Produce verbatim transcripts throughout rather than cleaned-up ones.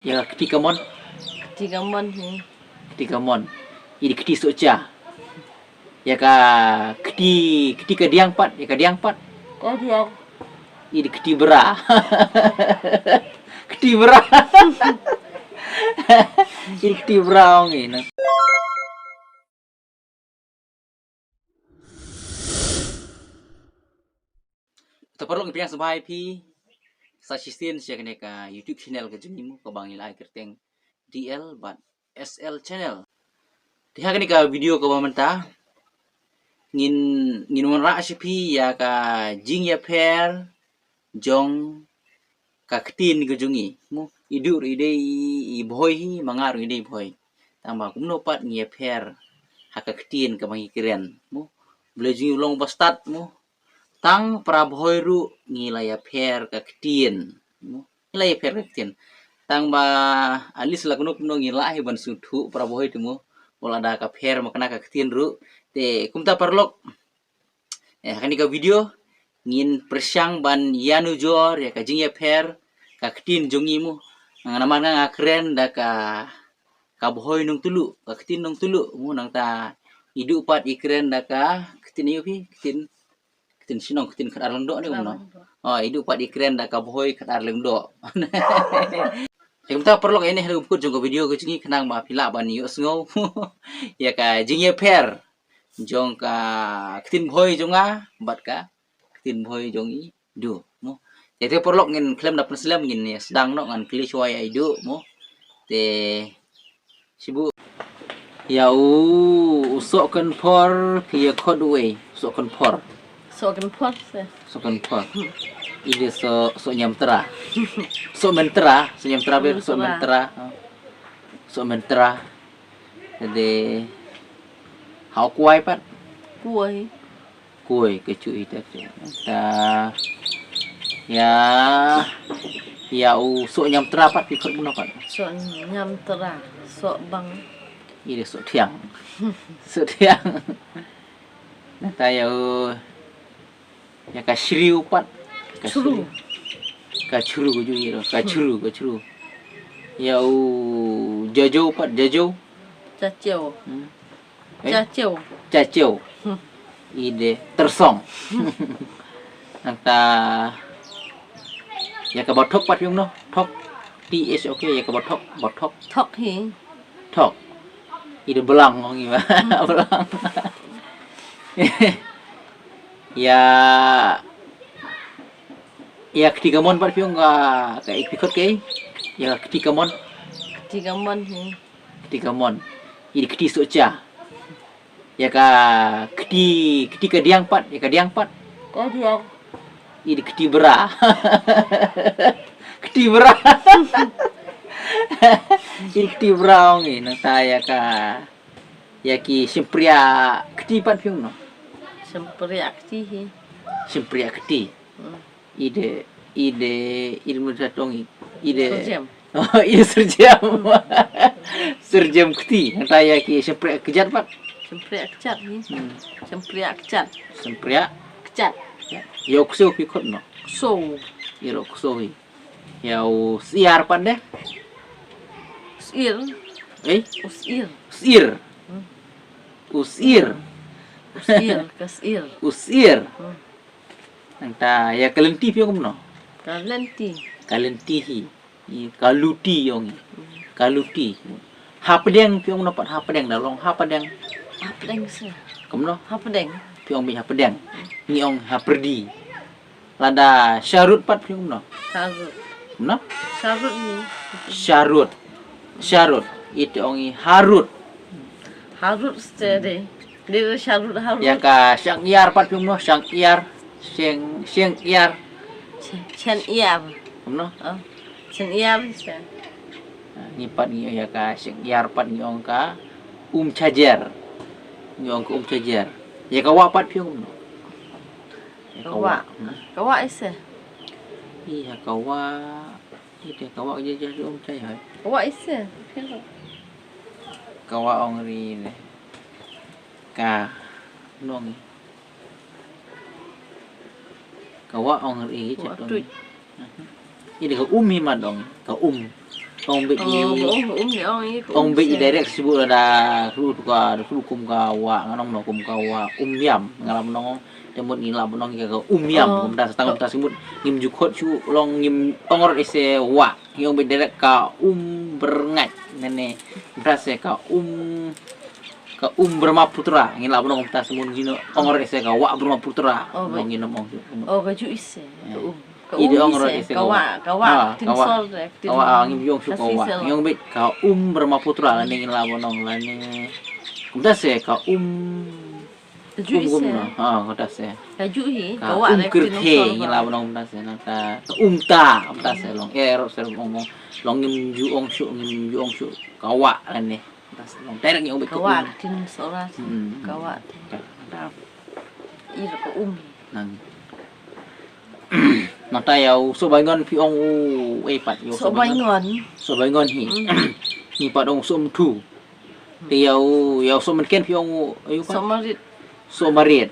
Ïa ka kti kamon. Kti kamon hi. Kti kamon. Ïa ka kti sohcha. Ïa ka kti, kti kadiang pat, ïa kadiang pat. Kadiang. Ïa ka kti bra. Kti bra. Ïa ka kti bra ong ïa na. Te paralok, ngi pdiang sngewbha ïa phi sa shisien sha kane ka YouTube channel ka jong ngi mo, kaba ngi la ai kyrteng D L bad S L channel. Te ha kane ka video kaba mynta ngin, ngin wanrah sha phi ïa ka jingïapher jong ka ktien ka jong ngi mo. I Duh ruh i dei i, i Bhoi hi, ma nga ruh i dei Bhoi. Tangba kumno pat ngi ïapher ha ka ktien kaba ngi kren mo. Blei jong ngi u long ba stad mo. Tang para Bhoi ruh ngi la ïapher ka ktien mo. Ngi la ïapher ka ktien. Tangba at least la kumno kumno ngi lah hi ban sngewthuh para Bhoi te mo. Wat lada ka pher ma kane ka ktien ruh. Te kumta paralok, eh, ha kane ka video ngin pyrshang ban ïanujor ïa ka jingïapher ka ktien jong ngi mo. Nga namar nga, nga kren da ka, ka Bhoi Nongtluh, ka ktien Nongtluh mo, nangta i Duh pat i kren da ka ktien, ïa phi, ktien, ktien shnong, ktien Khadar Lyngdoh ne kumno. Oh, i Duh pat i kren da ka Bhoi Khadar Lyngdoh. Te kumta paralok, ïa ne ha u kut jong ka video ka jong ngi khnang ba phi lah ban ïohsngew ïa ka jingïapher jong ka ktien Bhoi jong nga bad ka ktien Bhoi jong i Duh mo. Te, te paralok, ngin khlem da pynslem, ngin ïa sdang noh, ngan kylli shuwa ïa i Duh mo. Te shibu. Ïa u, u Sohkynphor phi ïa khot uei? Sohkynphor. Sohkynphor se. Sohkynphor. I dei Soh, Sohniamtra. Sohmyntra, Sohniamtra ber, Sohmyntra. Sohmyntra. Te dei ha u Kwai pat. Kwai. Kwai, ka chu i ta te. Ta ïa, ïa u Sohniamtra pat phi khot kumno pat? Sohniamtra, Sohbang. I dei Sohthiang. Sohthiang. Nangta ïa u, ïa ka Shriew pat. Ka Chru. Shriew. Ka Chru, ka ju ïa ka Chru, ka Chru. Ïa u Jajo pat, Jajo. Jajo. Hmm. Eh? Jajo. Jajo. Hmm. I dei Tyrsong. Nangta ïa ka Bathok pat phi ong kumno? Thok. T H O K, ïa ka Bathok, Bathok. Thok hi. Thok. I dei Blang ong i ba. Hmm. Blang. Ïa, ïa kti kamon pat phi ong ka, ka, phi khot kaei? Ïa kti kamon. Kti kamon hi. Kti kamon. I dei kti sohcha. Ïa ka kti, kti kadiang pat, ïa kadiang pat. Kadiang. I dei kti bra. Kti bra. I dei kti bra ong i, nangta ïa ka, ïa ki shympriah kti pat phi ong kumno? Shympriah kti hi. Shympriah kti. Hmm. I dei, i dei, i dei mynta tong i, i dei. Syrjem. Oh, i dei syrjem. Syrjem kti. Nangta ïa ki shympriah kjat pat. Shympriah kjat hi. Hmm. Shympriah kjat. Shympriah kjat. Ïa u ksew phi khot kumno? Ksew. Ïa u ksew hi. Ïa u syiar pat de? Syiar. Eh? U syiar. Syiar. Hmm. U syiar. U syiar, ka syiar. U syiar. Hmm. Nangta ïa ka lynti phi ong kumno? Ka lynti. Ka lynti hi. I ka luti ong i. Ka luti. Hapdeng phi ong kumno pat hapdeng, da long hapdeng? Hapdeng se. Kumno? Hapdeng. Phi ong beit hapdeng. Ngi ong hapyrdi. Lada sharud pat phi ong kumno? Sharud. Kumno? Sharud ni. Sharud. Sharud. Ite ong i harud. Harud ste de. Dei sharud harud. Ïa ka shang ïar pat phi ong kumno? Shang ïar. Sheng, sheng ïar. Chen, chen ïar. Kumno? Oh. Chen ïar se. Ngi pat ngi ïa ka sheng ïar pat ngi ong ka um chajer. Ngi ong ka um chajer. Ïa ka wah pat phi ong kumno? Ïa ka wah. Ka wah. Hmm. Ka wah ise. Ïa ka wah. Ïa ka wah je je um chai hai. Ka wah ise. Ka wah ong ri ne. Ka nong. Ka wah ong ri. Ka wah chet ong. Tuj. Ïa ka um hi ma dong. Ka um. Ong bit i, ong bit i direct shu lada shu tu ka, shu kum ka wah, ngan ong noh kum ka wah um yam, ngan lah ban ong, te mut ngi lah ban ong ïa ka um yam, kumta sa tang kumta shu mut ngim ju khot shu long ngim ong rot ise wah, ngi ong bit direct ka um berngat, nane kumta se ka um, ka um Brahmaputra, ngi lah ban ong kumta shu mut ngin ong rot ise ka wah Brahmaputra, ong ngin ong shu. Oh, ka ju ise, ka um. Ka um ong rot ise ka wah, ka wah, ka wah. Ka wah, ngim ju ong shu ka wah. Ngi ong bit ka um Brahmaputra lane ngin lah ban ong lane. Kumta se ka um. Ka ju ise. Ha, kumta se. Ka ju hi, ka wah um Kyrthe ngin lah ban ong kumta se na ka um ta kumta se long. Eh, rot se long ong long ngim ju ong shu, ngim ju ong shu ka wah lane. Kumta se long. Direct ngi ong bit ka um. Ka wah ka tin sora. Ka wah. I ka um hi. Nang. Nangta ïa u Sohbaingon phi ong u, eh, pat ïa u Sohbaingon. Sohbaingon hi. Ngi pat ong Sohmynthu. Te ïa u, ïa u Sohmynken phi ong u, ïa u pat Sohmarit. Sohmarit.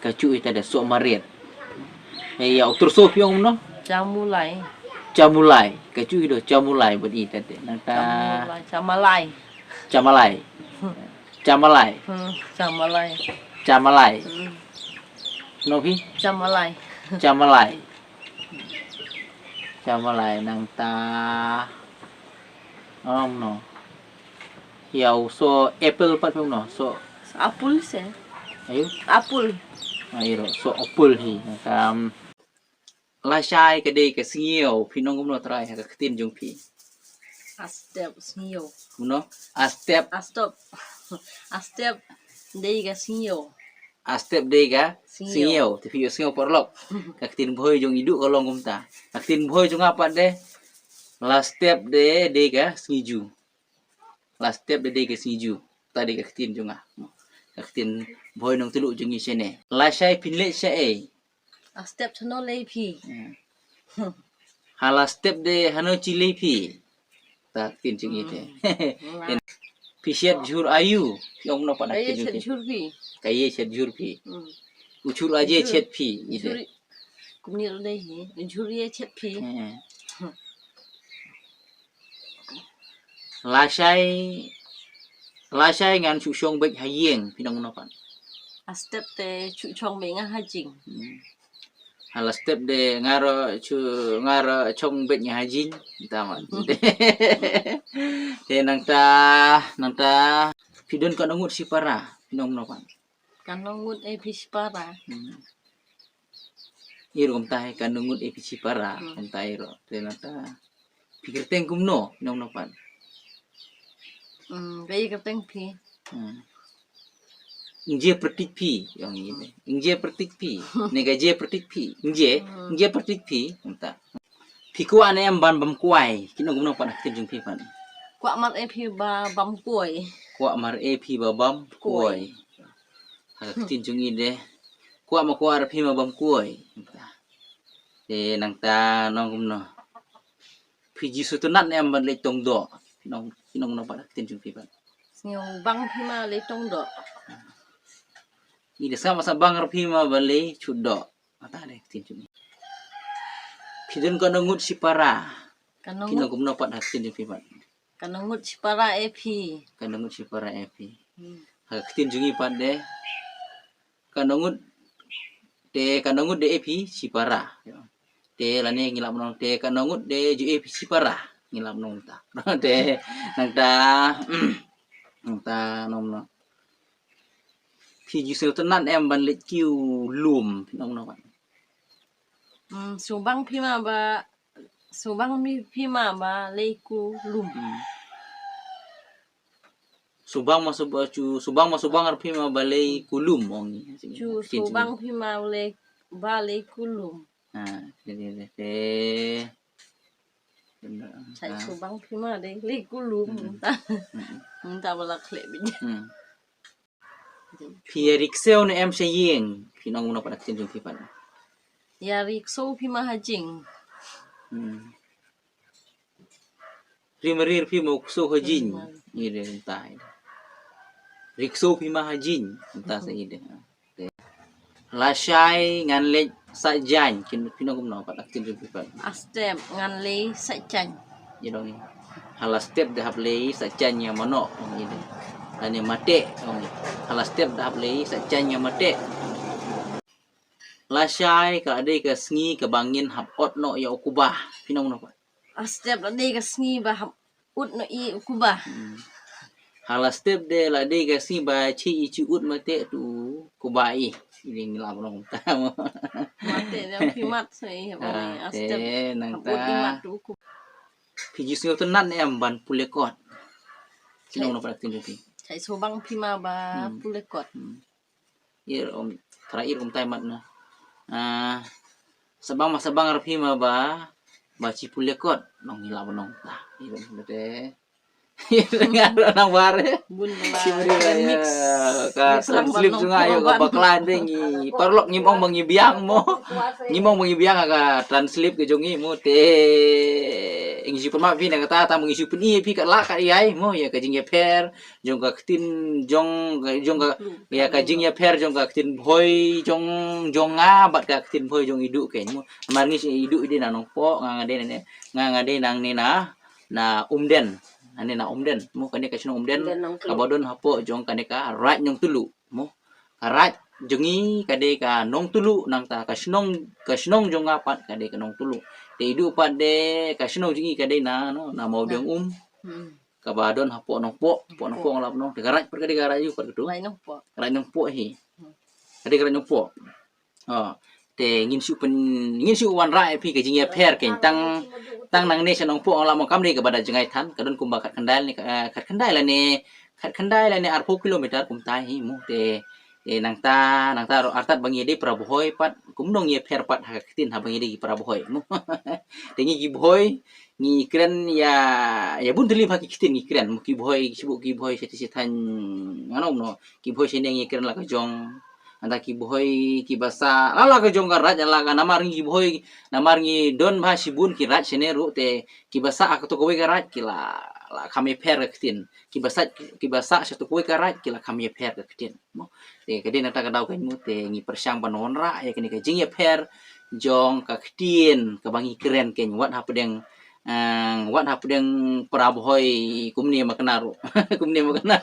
Ka ju ita de Sohmarit. Ïa u Tyrso phi ong u no? Chamulai. Chamulai. Ka ju i do Chamulai bad ita de. Nangta Chamulai. Chamalai. Chamalai. Chamalai. Hmm, Chamalai. Chamalai. Hmm. No phi? Chamalai. Chamalai. Chamalai nangta. Ong no. Ïa u Soh apple pat phi ong no. Soh apple se. Ayu? Apple. Ayu, Soh apple hi. Nangta. Lashai ka dei ka sngiew, phi nong kumno trai ha ka ktien jong phi? A step sngiew. Kumno? A step. A step. A step dei ka sngiew. A step dei ka sngiew. Te phi ïoh sngiew paralok. Ka ktien Bhoi jong i du ka long kumta. Ka ktien Bhoi jong nga pat de. La step de dei ka sngiju. La step de dei ka sngiju. Ta dei ka ktien jong nga. Ka ktien Bhoi Nongtluh jong i shane. Lashai phin leit shaei? A step hano lei phi. Ha la step de hano chi lei phi. Ta ktien jong i te. Phi shet jhur ayu. Phi ong no pat na ktien jong i te. Ka ye shet jhur phi. U jhur aye shet phi. I de. Kumni ro dei hi. Jhur ye shet phi. Lashai, lashai ngan shu shong beit ha ïing, phi nong kumno pat? A step te shu shong beit nga ha jing. Ha la step de nga ro shu, nga ro shong beit nga ha jing. Ta mat. Te nangta, nangta phi don katno ngut shipara, phi nong kumno pat? Katno ngut eh phi shipara. Iro kumta hi katno ngut eh phi shipara, kumta iro. Te nangta phi kyrteng kumno, nong kumno pat? Ka i kyrteng phi. Nje pyrtik phi, ong i ne. Nje pyrtik phi. Ne ka je pyrtik phi. Nje, nje pyrtik phi, kumta. Phi kwah ne em ban bam kwai, ki nong kumno pat ha ktien jong phi pat? Kwah mar eh phi ba bam kwai. Kwah mar eh phi ba bam kwai. Ha ka ktien jong i de. Kwah ma kwah ar phi ma bam kwai. Te nangta nong kumno. Phi ju sngewtynnat ne em ban leit tong doh. Nong, nong kumno pat ha ktien jong phi pat? Sngewbang phi ma leit tong doh. I de sngap ma sngap bang ar phi ma ban leit shu doh. Ata de ktien jong i. Phi don katno ngut shipara. Phi nong kumno pat ha ktien jong phi pat? Katno ngut shipara eh phi. Katno ngut shipara eh phi. Ha ktien jong i pat de. Katno ngut te katno ngut de eh phi shipara. Te lane ngi lah ban ong te katno ngut de ju eh phi shipara. Ngi lah ban ong ta. Te nangta nangta nong kumno. Phi ju sngewtynnat em ban leit kiew lum, phi nong kumno pat? Sngewbang phi ma ba, sngewbang phi ma ba leit kiew lum. Sngewbang ma sngewbang, ju sngewbang ma sngewbang ar phi ma ba leit kiew lum ong i. Ju sngewbang phi ma ba leit kiew lum. Ha, te te te. Sngewbang phi ma de leit kiew lum. Mynta ba la khleh beit. Phi ïa ri ksew ne em sha ïing, phi nong kumno pat ha ktien jong phi pat? Ïa ri ksew phi ma ha jing. Ri ma ri phi ma ksew ha jing. Ngi de mynta. Ri ksew phi ma ha jing. Mynta sa ngi de. Lashai ngan leit sah jaiñ, phi nong kumno pat ha ktien jong phi pat? A step ngan leit sah jaiñ. Ïa dong i. Hala step da hap lei sa jan ïa mano, ong i de. Lane mate, ong i. Hala step da hap lei sa jan ïa mate. Lashai ka dei ka sngi kaba ngin hap ot noh ïa u kuba. Phi nong noh pat. A step la dei ka sngi ba hap ut noh i u kuba. Hmm. Hala step de la dei ka sngi ba chi i chi ut mate tu kuba i. I dei ngi la ba nong ta mo. Mate de phi mat sa i ba. Ah, a step te nang hap ut i ta mat tu kuba. Phi ju sngewtynnat ne em ban pule kot? Phi nong noh pat ktien jong phi. Chai so bang phi ma ba pule kot. Hmm. Ir um, tara ir um tai mat na. Ah, sabang ma sabang ra phi ma ba, ba chi pule kot, nong ngi la ba nong. Ta, ir um te. Ir nga nang bare. Bun ba. Chi bri ba ya. Ka translip sunga yo ka bakla de ngi. Parlok ngi mong ba ngi biang mo. Ngi mong ba ngi biang ka translip ke jong ngi mo te. Ngi ju pynmap phi na kata ta mo ngi ju pyni phi ka la ka ai mo ya ka jingïapher. Jong ka ktien jong, jong ka, ïa ka jingïapher jong ka ktien Bhoi jong, jong nga bad ka ktien Bhoi jong i Duh keiñ mo. Namar ngi i Duh i dei na Nongpoh, nga nga dei na ne, nga nga dei nangne na, na Umden. Nangne na Umden mo, kane ka shnong Umden kaba don hapoh jong kane ka Raid Nongtulu mo. Ka Raid jong ngi ka dei ka Nongtulu, nangta ka shnong, ka shnong jong nga pat ka dei ka Nongtulu. Te i Duh pat de ka shnong jong ngi ka dei na, no, na Mawbiang Um. Kaba don hapoh Nongpoh, hapoh Nongpoh nga la pynong. Te ka Raid pat ka dei ka Raid aïu pat katu? Raid Nongpoh. Raid Nongpoh hi. Ka dei ka Raid Nongpoh. Ha. Te ngin shu pyn, ngin shu wanrah ïa phi ka jingïapher keiñ tang, tang nangne sha Nongpoh nga la mo kam dei kaba da jngai than, ka don kumba khatkhyndai lane, eh, khatkhyndai lane, khatkhyndai lane arphew kilometer kumta hi mo. Te, te nangta, nangta artat ba ngi dei para Bhoi pat, kumno ngi ïapher pat ha ka ktien haba ngi dei ki para Bhoi mo. Te ngi ki Bhoi, ngi kren ïa, ïa bun tylli bha ki ktien ngi kren mo, ki Bhoi, ki Bhoi shatei shathaiñ, nga ong no, ki Bhoi shane ngi kren la ka jong, hangta ki Bhoi, kiba sah, la la ka jong ka Raid, la ka namar ngi ki Bhoi, namar ngi don bha shibun ki Raid shane ruh te, kiba sah ha kato kawei ka Raid, ki la, la kham ïapher ka ktien, kiba sah, kiba sah shato kawei ka Raid, ki la kham ïapher ka ktien. Mo. Te ka dei na kata ka daw keiñ mo te ngi pyrshang ban wanrah ïa kane ka jingïapher jong ka ktien kaba ngi kren keiñ wat hapdeng, eh, wat hapdeng para Bhoi kumne ma kane ruh. Kumne ma kane.